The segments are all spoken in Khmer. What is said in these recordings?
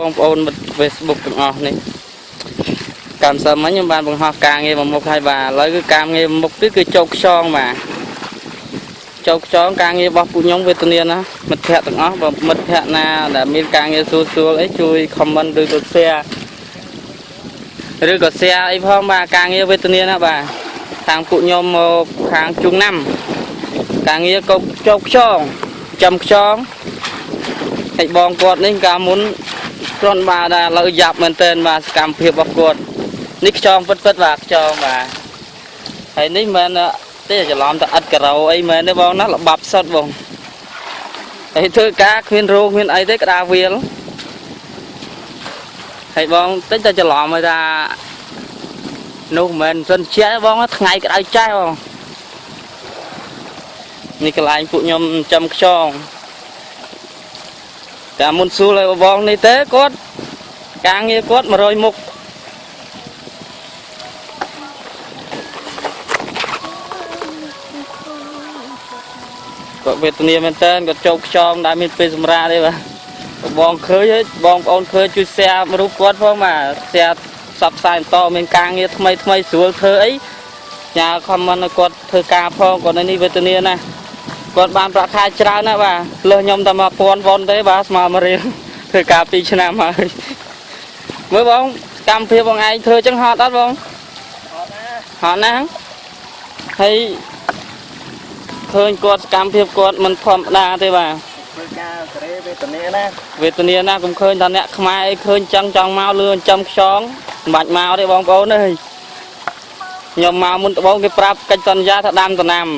បងប្អូនមិត្ត Facebook ទាំងអស់នេះកម្មសិមមិញខ្ញុំបានបង្ហោះការងារមួយមុខហើយបាទឥឡូវគឺការងារមួយមុខទៀតគឺជោគខ្យងបាទជោគខ្យងការងាររបស់ពួកខ្ញុំវេទនាណាមិត្តភ័ក្តិទាំងអស់បើមិត្តភ័ក្តិណាដែលមានការងារស្រួលស្រួលអីជួយ comment ឬក៏ share ឬក៏ share អីផងបាទការងារវេទនាណាបាទខាងពួកខ្ញុំមកខាងជួងណាំការងារក៏ជោគខ្យងចំខ្យងហើយបងគាត់នេះកាលមុន គ្រាន់បាទដែរឥឡូវយ៉ាប់មែនទែនបាទសកម្មភាពរបស់គាត់នេះខ្យងពិតពិតបាទខ្យងបាទហើយនេះមិនមែនទេច្រឡំតែឥតការ៉ូអីមែនទេបងណាល្បាប់សុតបងហើយធ្វើការគ្មានរោគគ្មានអីទេក្តារវាលហើយបងតិចតែច្រឡំឲ្យថានោះមិនមែនសិនជាបងថ្ងៃក្តៅចាស់បងនេះកន្លែងពួកខ្ញុំចំខ្យង តែមុនសួរឲ្យបងនេះទេគាត់ការងារគាត់100មុខគាត់វេទនាមែនតើគាត់ជោគខ្យងដែលមានពេលសម្រាកទេបាទបងឃើញហើយបងប្អូនឃើញជួយ share រូបគាត់ផងបាទ share ផ្សព្វផ្សាយបន្តមានការងារថ្មីថ្មីស្រួលធ្វើអីញ៉ា comment ឲ្យគាត់ធ្វើការផងគាត់នៅនេះវេទនាណាស់គាត់បានប្រាក់ខែច្រើនណាស់បាទលើសខ្ញុំតែ1000វ៉ុនទេបាទស្មើមួយរៀលធ្វើការ2ឆ្នាំហើយមើលបងសកម្មភាពបងឯងធ្វើចឹងហត់អត់បងហត់ណាស់ហើយឃើញគាត់សកម្មភាពគាត់មិនធម្មតាទេបាទ ធ្វើការសេរីវេទនាណា វេទនាណាស់កុំឃើញថាអ្នកខ្មែរអីឃើញចឹងចង់មកលឿនចំខ្យងមិនបាច់មកទេបងប្អូនអើយខ្ញុំមកមុនត្បូងគេប្រាប់កិច្ចសន្យាថាដាំដំណាំ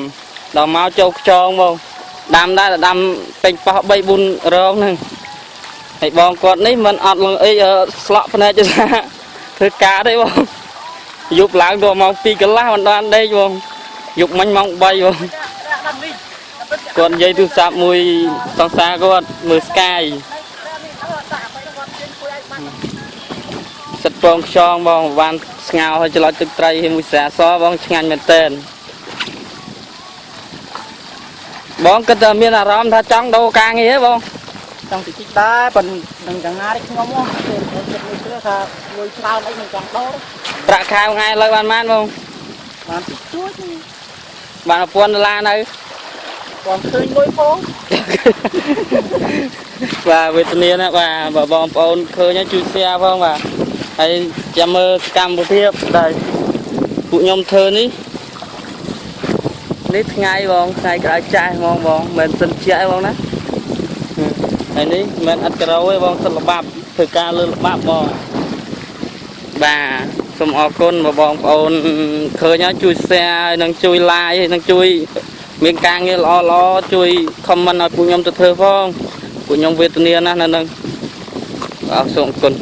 ដល់មកចូលខ្យងបងដាំដែរតែដាំពេញប៉ោះ3 4រងហ្នឹងហើយបងគាត់នេះមិនអត់លងអីស្លក់ភ្នែកទេថាធ្វើការទេបងយប់ឡើងទៅម៉ោង2កន្លះមិនបានដេកបងយប់មិញម៉ោង3បងគាត់និយាយទូរស័ព្ទមួយសង្សារគាត់មើល Sky សិតពងខ្យងបងបានស្ងោរហើយច្រឡុចទឹកត្រីហើយមួយស្រាសបងឆ្ងាញ់មែនតើបងគិតថាមានអារម្មណ៍ថាចង់ដូរការងារហ៎បង ចង់តិចតិចដែរប៉ុន្តែនឹងយ៉ាងណានេះខ្ញុំហ៎គេចិត្តមួយគ្រាថាលុយច្រើនអីមិនចង់ដោ ប្រាក់ខែមួយថ្ងៃលើបានប៉ុន្មានបង បានតិចតួច បាន1000ដុល្លារនៅ គាត់ឃើញលុយផង បាទវេទនាណាស់បាទបើបងប្អូនឃើញហើយជួយ share ផងបាទហើយចាំមើលសកម្មភាពដែលពួកខ្ញុំធ្វើនេះនេះថ្ងៃបងថ្ងៃក្តៅចាស់ហ្មងបងមិនមែនសិនជាទេបងណាហើយនេះមិនមែនអត់ការ៉ូទេបងសិនល្បាប់ធ្វើការលើល្បាប់បងបាទសូមអរគុណបើបងប្អូនឃើញហើយជួយ share ហើយនិងជួយ like ហើយនិងជួយមានការងារល្អៗជួយ comment ឲ្យពួកខ្ញុំទៅធ្វើផង ពួកខ្ញុំវេទនាណាស់នៅនឹងបាទសូមអរគុណ